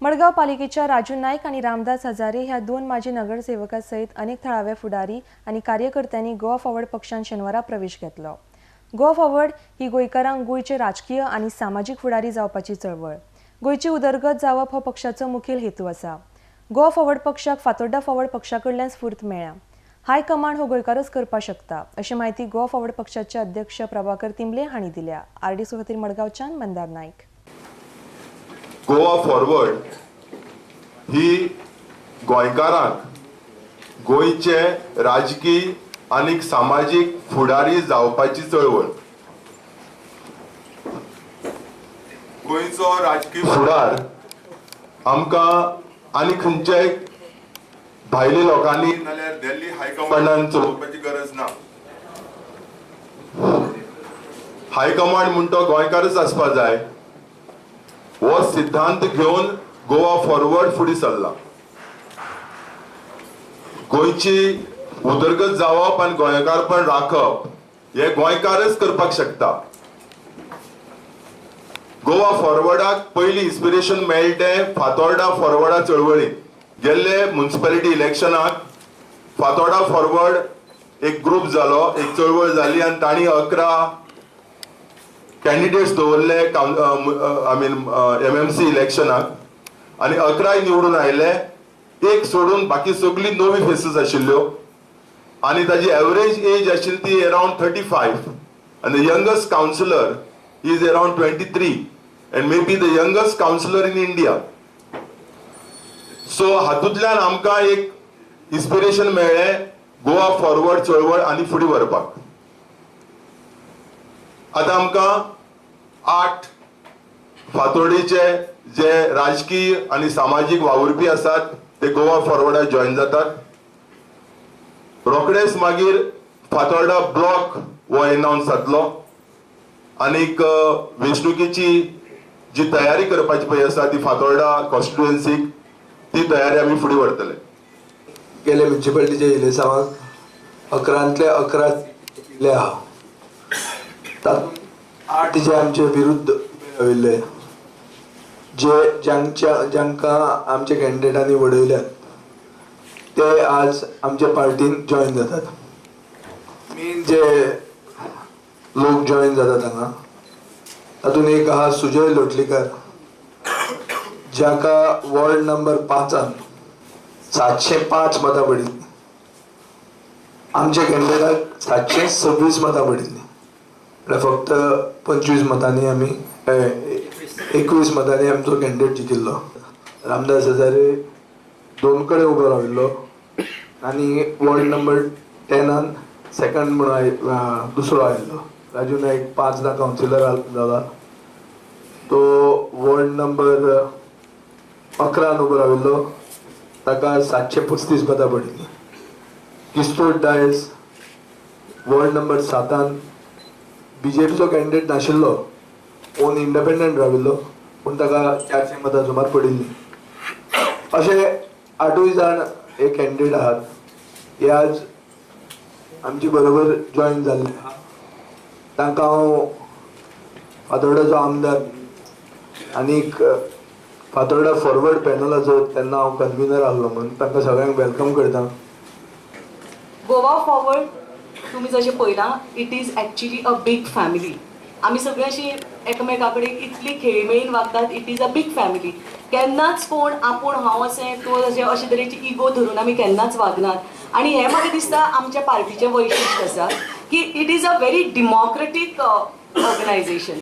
मडगांव पालिकेच्या राजू नायक आनी रामदास हजारे ह्या दोन माजी नगरसेवकां सयत अनेक थळाव्या फुडारी आनी कार्यकर्त्यांनी गोवा फॉरवर्ड पक्षान शेनवारा प्रवेश घेतलो. गोवा फॉरवर्ड ही गोंयकारांक गोंयचे राजकीय आनी सामाजीक फुडारी जावपाची चळवळ. गोंयची उदरगत जावप हो पक्षाचो मुखेल हेतू आसा. गोवा फॉरवर्ड पक्षाक फातोड्डा फॉरवर्ड पक्षा कडल्यान स्फूर्त मेळ्ळ्या. हायकमांड हो गोंयकारच करपाक शकता अशी म्हायती गोवा फॉरवर्ड पक्षाचे अध्यक्ष प्रभाकर तिंबले हांणी दिल्या. आरडी खातीर मडगांवच्यान मंदार नायक. गोवा फॉरवर्ड ही गोंयकारांक गोंयचे राजकीय आनी सामाजीक फुडारी जावपाची चळवळ. गोंयचो राजकीय फुडार आमकां आनी खंयच्याय भायल्या लोकांनी नाल्यार दिल्ली हायकमांडान चलोवपाची गरज ना. हायकमांड म्हण तो गोंयकारच आसपा जाय हो सिद्धांत घेवन गोवा फॉरवर्ड फुडें सरला. गोंयची उदरगत जावप आनी गोंयकारपण राखप हे गोंयकारच करपाक शकता. गोवा फॉरवर्डाक पयली इन्स्पिरेशन मेळटें फातोर्डा फॉरवर्डा चळवळीन. गेल्ले म्युनिसिपालिटी इलेक्शनाक फातोर्डा फॉरवर्ड एक ग्रुप जालो, एक चळवळ जाली आनी तांणी 11 कॅन्डिडेट्स दवरले I mean MMC इलेक्शनाक आनी 11 निवडून आयले. एक सोडून बाकी सगळी नवी फेसीस आशिल्ल्यो आनी ताजी एवरेज एज आशिल्ली ती अरावंड 35 आनी the youngest councillor is around 23 and may be the youngest councillor in India. So हातूंतल्यान आमकां एक इन्स्पिरेशन मेळ्ळें गोवा फॉरवर्ड चळवळ आनी फुडें व्हरपाक. आतां आमकां 8 फातोर्डेचे जे राजकीय आनी सामाजीक वावुरपी आसात ते गोवा फॉरवर्डाक जॉयन जातात. रोखडेच मागीर फातोर्डा ब्लॉक हो एनावन्स जातलो आनीक वेंचणुकेची जी तयारी करपाची पळय आसा ती फातोर्डा कॉन्स्टिट्युएन्सीक ती तयारी आमी फुडें व्हरतले. गेले म्युनिसिपालिटीच्या इलेसांवाक 11 11 जिखिल्ले आहा. तातूंत 8 जे आमचे विरुद्ध उबे राविल्ले जे जांकां आमच्या कॅन्डिडेटांनी वडयल्यात ते आज आमच्या पार्टीन जॉयन जातात. मेन जे लोक जॉयन जातात हांगा तातूंत एक आहा सुजय लोटलीकर, जाका वॉर्ड नंबर 5 705 मतां पडिल्लीं. आमच्या कॅन्डिडेटाक 726 मतां पडिल्लीं. म्हळ्यार फक्त 25 मतांनी आमी 21 मतांनी आमचो कॅन्डिडेट जिखिल्लो. रामदास हजारे 2 कडेन उबो राविल्लो आनी वॉर्ड नंबर 10 सेकंड म्हणून दुसरो आयिल्लो. राजू नायक 5 कावन्सिलर जाला, तो वॉर्ड नंबर 11 उबो राविल्लो, ताका 735 मतां पडिल्लीं. किस्तोर डायस वॉर्ड नंबर 7 बीजेपीचो कॅन्डिडेट नाशिल्लो, ओन इंडिपेंडंट राविल्लो, पूण ताका 400 मतां सुमार पडिल्लीं. अशे 8 जाण हे कॅन्डिडेट आहात, हे आज आमचे बरोबर जॉयन जाल्ले आहा. तांकां हांव फातोर्डाचो आमदार आनीक फातोर्डा फॉरवर्ड पॅनलाचो तेन्ना हांव कन्विनर आहलो म्हणून तांकां सगळ्यांक welcome करता. गोवा फॉरवर्ड तुमी जशें पळयलां, it is actually a big family. आमी सगळीं अशी एकामेका कडेन इतली खेळमेळीन वागतात. It is a big family. केन्नाच कोण आपूण हांव अशें तूं अशें अशे तरेची इगो धरून आमी केन्नाच वागनात. आनी हें म्हाका दिसता आमच्या पार्टीचें वैशिश्ट आसा की it is a very democratic organisation.